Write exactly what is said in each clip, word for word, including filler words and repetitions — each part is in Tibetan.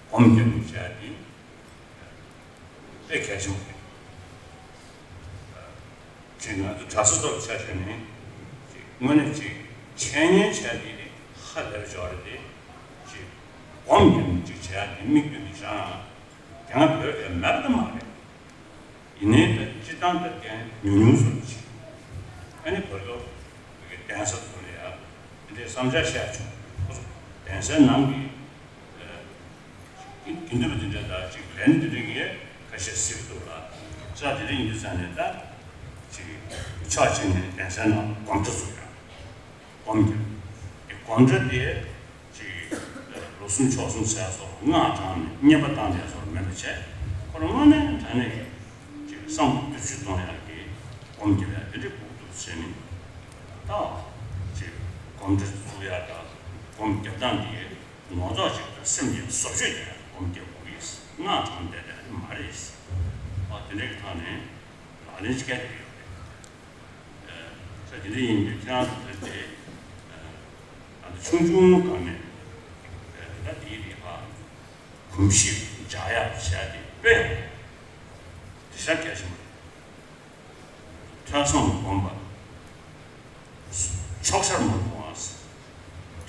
སྒོམ་རྒྱབ་ནས་བྱས་ཏེ་དཔེ་གལ་ཆེན་པོ་རེད། ཅིག་ང་ཚོ་གྲྭ་ས་ཐོག་ཆ་བཞག་ནས་ཅིག་དངོས་གནས་ཅིག་འཆད་ཉན་བྱས་ཏེ་ཧ་ལས་པ་ཅིག་རེད་དེ། ཅིག་སྒོམ་རྒྱབ་ནས་ཅིག་བྱས་ཏེ་དམིགས་ཡུལ་དེ་བཞག་ན་དེ་སྔ་བོད་ལ་མེད་པ་མ་རེད། ཡིན་ནའི་ད་སྤྱིར་བཏང་ད་རྐྱེན་ཉུང་ཉུང་བཟོ་འདྲ་ཅིག་ཨ་ནི་བར་སྐབས་ཀྱི་གདན་ས་ཚོ་ལ་ཡ་འདི་འདྲའི་བསམ་འཆར་བཤད་བྱུང་། ཁོ་ཚོ་གདན་སའི་ནང་གི་ཨ་དགེ་འདུན་པ་འདི་འདྲ་ད་ཅིག་ལན་འདི་འདྲ་གི་ཁ་ཤས་གཟིགས་འདུག་ལ། ས་འདི་འདྲ་ཡིན་དུས་ཙང་ནས་ད་ཅིག་ཕྱོགས་གཅིག་ནས་གདན་སའི་ནང་སྒོམ་ཁྲ་བཙུགས་ཡ། སྒོམ་རྒྱབ། དེ་སྒོམ་ཁྲ་དེ་ཅིག་ལོ་གསུམ་ཕྱོགས་གསུམ་ཟེར་སོགས་སྔགས་བགྲངས་ནས་བསྙེན་པ་བཏང་བསྡད་སོགས་མེད་པ་བྱས། ཁོ་རང་དངོས་གནས་དྲང་གནས་ཀྱི་ཅིག་བསམ་བློ་བསྡུ་ཚུལ་གཏོང་ཡག་གི་སྒོམ་རྒྱབ་ཡག་དེ་འདྲ་དགོས་འདུག་ཟེར་ནས། ད་ཅིག་སྒོམ་ཁྲ་བཙུགས་ཡག་དང་སྒོམ་རྒྱབ་སྟངས་དེ་ངོ་ཐོག་ཅིག་དང་སེམས་ཀྱི་བཟོ་བཅོས་ཀྱི་སྒོམ་རྒྱབ་དགོས་ཀྱི། སྔགས་བགྲངས་བསྡད་ཡག་དེ་མ་རེད། ཨ་དེ་འདྲ་གི་ཐོག་ནས་ལག་ལེན་ཅིག་བཀལ་བསྡད་ཡོད་རེད། ས་དེ་འདྲ་ཡིན་དུས་ཁྱེད་རང་ཚོ་ད་ལྟའི་ཨ་ད་ཆུང་ཆུང་སྒང་ནས་ད་དེའི་རིགས་ཨ་གོམས་གཤིས་འཇགས་ཡག་བྱས་ཏེ་དཔེ་དེ་ཤ་རྒྱག་བཞིན་པ་རེད། ཐོས་བསམ་སྒོམ་པ་ཕྱོགས་ཆར་མ་ལྷུང་བ།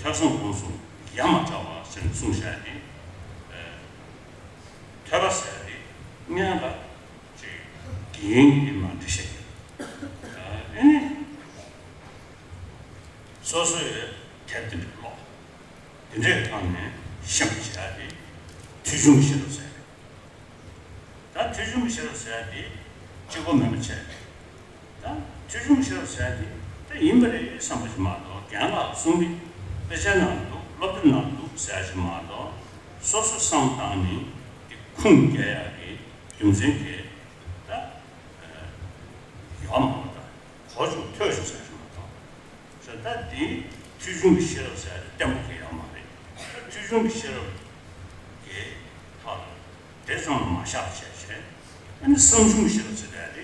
ཐོས་བསམ་སྒོམ་གསུམ་ཡ་མ་བྲལ་བ་ཟེར་ནས་གསུངས་བཞག་སྟེ། ཐོས་པ་ཟེར་ཏེ་སྔོན་ལ་ཅིག་དགེ་རྒན་གྱིས་མར་འགྲེལ་བཤད་བརྒྱབ། ཨ་ནི་སོ་སོའི་དེབ་དེ་འདྲ་ཀློག་དེ་འདྲའི་ཐོག་ནས་ཤེས་པ་བྱས་ཏེ་ཐོས་བྱུང་གི་ཤེས་རབ་ཟེར། ད་ཐོས་བྱུང་གི་ཤེས་རབ་ཟེར་ཡ་དེ་གཅིག་པོ་མིན་པ་བྱས། ད་ཐོས་བྱུང་གི་ཤེས་རབ་ཟེར་ཡ་དེ་ད་ཡིན་པ་རེད་བསམ་པ་ཞིག་མ་གཏོགས། རྒན་ལགས་གསུང་གི་དཔེ་ཆའི་ནང་འདུག་སློབ་དེབ་ནང་འདུག་ཟེར་ཡ་ཞིག་མ་གཏོགས། སོ་སོ་བསམ་བཏང་ནས་དེ་ཁུངས་སྐྱེལ་ཡ་གི་རྒྱུ་མཚན་དེ་ད་ཡོད་མ་རེད། ད་གོ་བྱུང་ཐོས་བྱུང་ཟེར་ཡ་ཞིག་མ་གཏོགས། ད་དེ་ཐོས་བྱུང་གི་ཤེས་རབ་ཟེར་ཡ་དེ་བརྟན་པོ་གང་ཡང་མ་རེད། ད་ཐོས་བྱུང་གི་ཤེས་རབ་ཀྱི་ཐོག་ལ་དེ་ཙམ་ལ་མ་བཞག་བྱས་བྱས། ཨ་ནི་བསམ་བྱུང་གི་ཤེས་རབ་ཟེར་ཡ་དེ།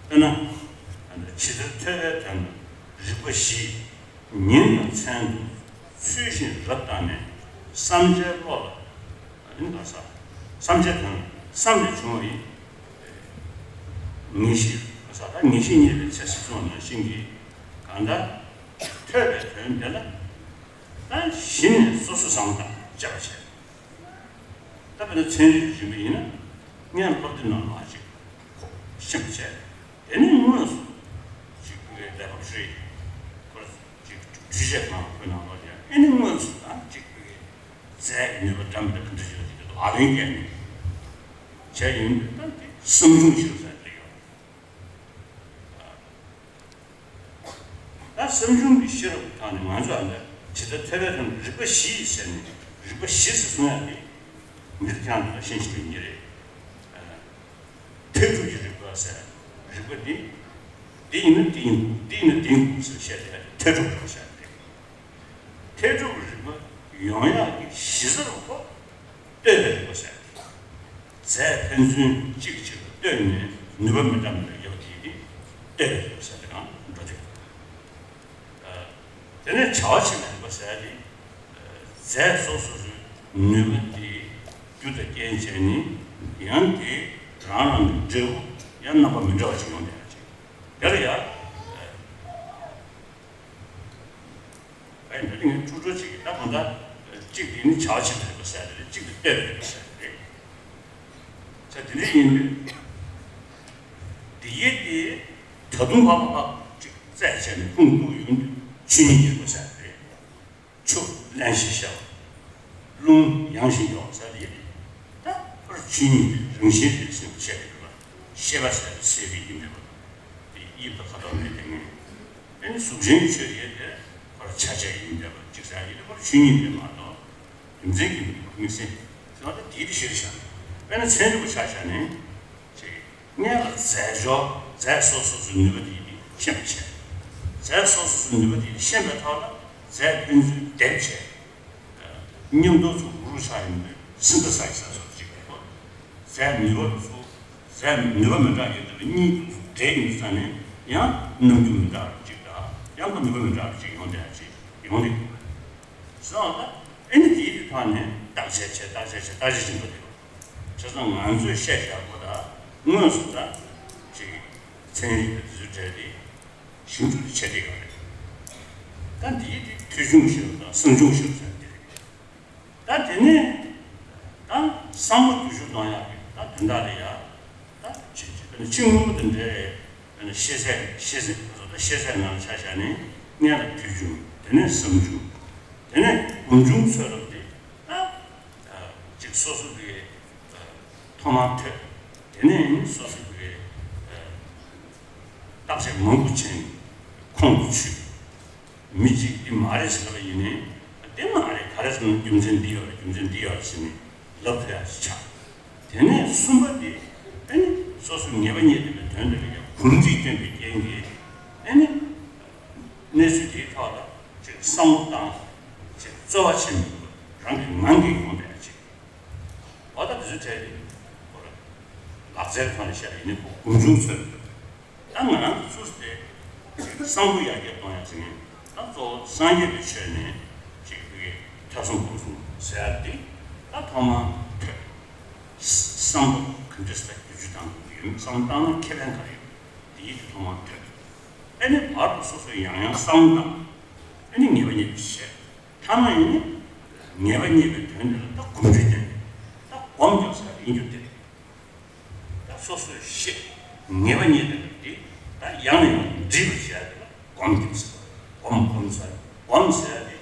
དཔེར་ན། ཇི་ལྟར་ཐོས་པའི་དོན་རིགས་པ་བཞི། ཉིན་དང་མཚན་དུ་ཚུལ་བཞིན་རབ་བརྟགས་ནས། བསམ་བྱའི་བློ་ལ། ཨ་ནི་ག་ས། བསམ་བྱའི་དོན་བསམ་ལས་བྱུང་བའི་ངེས་ཤེས། ག་ས་ད་ངེས་ཤེས་རྙེད་པའི་ཚེ་ཟེར་སོང་ནང་བཞིན་གྱི། གང་ལྟར་ཐོས་པའི་དོན་དེ་ལ་ད་གཞི་ནས་སོ་སོ་བསམ་དང་དཔྱད་པ་བྱས། ད་དཔེར་ན་ཚན་རིག་རིག་པ་ཡིན་ན་སྔོན་སློབ་དེབ་ནང་ལ་ཅིག་ཤེས་པ་བྱས། དེ་ནས་དངོས་སུ་ཅིག་ཀུན་གྱི་ལས་ཀ་ཞུས། ཁོ་ཅིག་འཕྲུལ་ཆས་ནང་ཁོའི་ནང་ལོགས་ཀྱང་ཨེ་ནི་དངོས་སུ་ད་ཅིག་ཀུན་གྱི་རྫས་ཀྱི་ནུས་པ་འདྲ་མི་འདྲ་ག་འདྲ་ཡོད་ཀྱི་འདུག་ལག་ལེན་བཀལ་ནས་བྱས་ཡོང་དུས། ད་དེ་བསམ་བྱུང་ཤེས་རབ་ཟེར་དེ་ཡོད། ད་བསམ་བྱུང་གི་ཤེས་རབ་ཀྱི་ཐོག་ནས་ང་ཚོ་ཨ་ནི་ཇི་ལྟར་ཐོས་པའི་དོན་རིགས་པ་བཞི་ཟེར་ནས། རིགས་པ་བཞི་ཟེར་གསུང་ཡ་དེ་མི་རྐྱང་དུ་ཤེས་ཤེས་པའི་ཉེ་རེད། ཐོས་གྲུབ་ཀྱི་རིགས་པ་ཟེར། རིགས་པ་འདི་འདི་ཡིན་ན་འདི་ཡིན་དགོས། འདི་ཡིན་ན་འདི་ཡིན་དགོས་ཟེར་བཤད་དེ་ཐོས་གྲུབ་རིགས་པ་ཟེར་ཏེ། ཐོས་གྲུབ་རིགས་པ་ཡོང་ཡག་གི་གཞི་རྩ་ལ་ཁོ་ལྟོས་པའི་རིགས་པ་ཟེར་ཏེ། རྫས་ཕན་ཚུན་གཅིག་གིས་གཅིག་ལ་ལྟོས་ནས་ནུས་པ་མི་འདྲ་མི་འདྲ་ཡོད་པ་དེ་ལྟོས་པའི་རིགས་པ་ཟེར་ཏེ་གང་འགྲོ་དེ། དེ་ནས་བྱ་བ་བྱེད་པའི་རིགས་པ་ཟེར་ཏེ། རྫས་སོ་སོ་སོའི་ནུས་པ་དེ་རྒྱུ་དང་རྐྱེན་བྱས་ནས་ཡང་དེ་རང་རང་གི་འབྲས་བུ་ཡང་རྣམ་པ་མི་འདྲ་བ་ཞིག་ཡོང་བསྡད་ཡ་ཅིག་དེ་ལ་ཡ། ཨེ་འདི་ནི་ངས་འཁྲུག་འཁྲུག་ཅིག་ད་གང་ལྟར་གཅིག་དེ་ནི་བྱ་བ་བྱེད་པའི་རིགས་པ་ཟེར་རེད། གཅིག་དེ་ལྟོས་པའི་རིགས་པ་ཟེར་རེད། ས་དེ་འདྲ་ཡིན་དུས། འདི་ཡིན་ཏེ། ད་དུང་ཕག་ཕག་ཕག་ཅིག་རྩད་བཅད་ནས་ཁུངས་གཏུགས་ཡོང་དུས་ཆོས་ཉིད་ཡོད་པ་ཟེར་རེད། ཆུ་བརླན་ཞིང་གཤེར་བ། རླུང་ཡང་ཞིང་གཡོ་བ་ཟེར་ཡིན། ད་ཁོར་ཆོས་ཉིད་རང་བཞིན་རེད་ཟེར་བཤད་ཡོད་པ། ཤེས་པ་ཟེར་སའི་ཡིན་པས་པ། དེ་དབྱིབས་དང་ཁ་དོག་མེད་དེ་ངེས། ཨ་ནི་གཟུགས་ཅན་གྱི་ཆོས་ཡོད་དེ་ཁོར་ཆ་བྱད་ཡིན་པས་པ་ཅིག་ཟེར་ཡིན་དེ་ཁོར་ཆོས་ཉིད་རེད་མ་གཏོགས། རྒྱུ་མཚན་གྱིས་མི་འདུག་དམིགས་བསལ། ཟེར་བ་ད་དེའི་དེ་གཞིར་བཞག་ནས། དཔེར་ན་ཚན་རིག་པ་ཆ་བཞག་ནས། ཅིག་སྔོན་ལ་རྫས་སྦྱོར་རྫས་སོ་སོ་སོའི་ནུས་པ་དེ་ཤེས་པ་བྱས། རྫས་སོ་སོ་སོའི་ནུས་པ་དེ་ཤེས་པའི་ཐོག་ལ་རྫས་ཕན་ཚུན་སྡེབ་བྱས། མཉམ་དུ་ཚུར་འུ་རུ་ཆགས་ཡོང་དུས་སིན་ཐེ་སའི་ཟེར་སོགས་ཅིག་རེད་པ། རྫས་ནུས་པ་ཚུར་རྫས་ནུས་པ་མི་འདྲ་ཡོད་དེ་ལ་གཉིས་ཚུར་འདྲེས་ཡོང་དུས་ཙང་ནས་ཡང་རྣམ་འགྱུར་མི་འདྲ་བ་ཅིག་དང་ཡང་ཁོ་ནུས་པ་མི་འདྲ་བ་ཅིག་ཡོང་བསྡད་ཅིག་ཡོང་དུས། སོང་ད་ཨེ་ནི་དེའི་ ཕྱོགས་ནས་བརྟག་དཔྱད་བྱས་བརྟག་དཔྱད་བྱས་བརྟག་དཔྱད་བྱེད་འགྲོ་བསྡད་ཡོད། བྱས་ཙང་ང་ཚོས་བཤད་བཞག་པ་དང་དངོས་སུ་ད་ཅིག་ཚན་རིག་དང་དེ་ཚོའི་གྲས་དེ་ཞིབ་འཇུག་དེ་བྱེད་བསྡད་ཡོད་རེད། ད་འདིའི་དེ་ཐོས་བྱུང་ཞེས་པ་དང་བསམ་བྱུང་ཞེས་པ་ཟེར་འདི་རེད། ད་དེ་ནས་ད་བསམ་བློ་བསྡུ་ཞིབ་གཏོང་ཡག་གི་ད་དོན་དག་ལ་ཡ་ད་ཅི་ཅི་དཔེར་ན་ཕྱི་དངོས་པོ་དེ་འདྲའི་དཔེར་ན་ཤེས་ཚད་ཤེས་ཚད་ད་ཤེས་ཚད་ནང་ཆ་བཞག་ནས་སྔོན་ལ་ཐོས་བྱུང་། དེ་ནས་བསམ་བྱུང་། དེ་ནས་སྒོམ་བྱུང་ཚོད་རབ་དེ་ད་ཅིག་སོ་སོ་གི་ཐོག་མར་ཐོས། དེ་ནས་སོ་སོ་གི་བརྟག་དཔྱད་མང་པོ་བྱས་ནས་ཁོང་དུ་ཆུད། མི་གཅིག་འདི་མ་རེད་ཟེར་བ་ཡིན་ནའི་འདི་མ་རེད། ག་རེ་ཟེར་ན་རྒྱུ་མཚན་འདི་ཡོད་རེད། རྒྱུ་མཚན་འདི་ཡོད་རེད་ཟེར་ནས་ལབ་ཐུབ་ཡག་ཅིག་ཆགས། དེ་ནས་གསུམ་པ་འདི་ཨ་ནི་སོ་སོའི་ངེས་པ་རྙེད་བསྡད་པའི་དོན་དེ་ལ་ཡང་གོམས་འདྲིས་བསྟན་པའི་རྐྱེན་གྱིས་ཨ་ནི་གནས་ཚུལ་དེའི་ཐོག་ལ་ཅིག་བསམ་བློ་བཏང་། ཅིག་རྩོལ་བ་བྱེད་མི་དགོས། རང་གི་ངང་གིས་ཡོང་བསྡད་ཡག་ཅིག་འོ་ད་དེ་ཚོའི་གྲས་དེ་ཁོ་ལ་ལག་རྩལ་ཐོག་ནས་བཤད་པ་ཡིན་ན་ཁོ་སྒོམ་བྱུང་ཚོད། ད་ང་རང་ཚོ་ཚུར་དེ་བསམ་བློ་ཡར་རྒྱས་གཏོང་ཡག་ཟེར་མཁན་ད་གཙོ་བོ་སངས་རྒྱས་པའི་ཆོས་ནས་ཅིག་བོད་ཀྱི་ཐོས་བསམ་སྒོམ་གསུམ་ཟེར་ཡག་འདི་ད་ཐོག་མར་ཐོས། བསམ་པ་ག་འདྲ་ཟེར་བསྒྱུར་བཅོས་བཏང་དགོས་ཀྱི་ཡོད། བསམ་བློ་བཏང་ན་ཁེ་ཕན་ག་རེ་ཡོད། འདི་ཡིད་དུ་ཐོག་མར་ཐོས། ཨ་ནི་བར་དུ་སོ་སོས་ཡང་ཡང་བསམ་བློ་བཏང་། ཨ་ནི་ངེས་པ་རྙེད་པ་བྱས། ཐ་མ་ཡིན་ནི་ངེས་པ་རྙེད་པའི་དོན་དེ་ལ་ད་གོམས་འདྲིས་བསྟན་ནས་ད་སྒོམ་རྒྱག་ས་ཡིན་རྒྱུ་དེ་རེད། ད་སོ་སོས་ཤེས། ངེས་པ་རྙེད་པའི་དེ་ད་ཡང་ནས་ཡང་དུ་འདྲིས་པར་བྱས་ཏེ་ལ་སྒོམ་རྒྱག་ས། སྒོམ་སྒོམ་ས། སྒོམ་ཟེར་ཡག་དེ་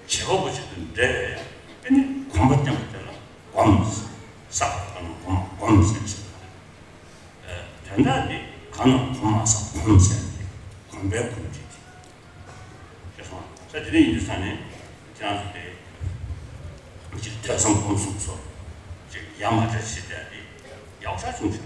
བྱེད་པ་པོ་ཅིག་ཏུ་འབྲེལ་བའི་ཨ་ནི་གོམས་པ་བརྒྱབ་པ་དེ་ལ་སྒོམ་ཟེར། བསགས་པ་དང་སྒོམ་སྒོམ་ཟེར་ཞེས་པ་དེ། དོན་དག་འདི་གང་ན་གོམས་མ་བསགས་གོམས་ཟེར་ཏེ་གོམས་པའི་གོམས་འདྲིས་ཏེ། ཞེས་སོང་། ས་དེ་ནས་ཡིན་དུས་ས་ནས་ཁྱེད་རང་ཚོ་དེ་ཅིག་ཐོས་བསམ་སྒོམ་གསུམ་སོགས་ཅིག་ཡ་མ་བྲལ་ཞིག་བསྡད་དེ་ཡག་ཤོས་བྱུང་ཤག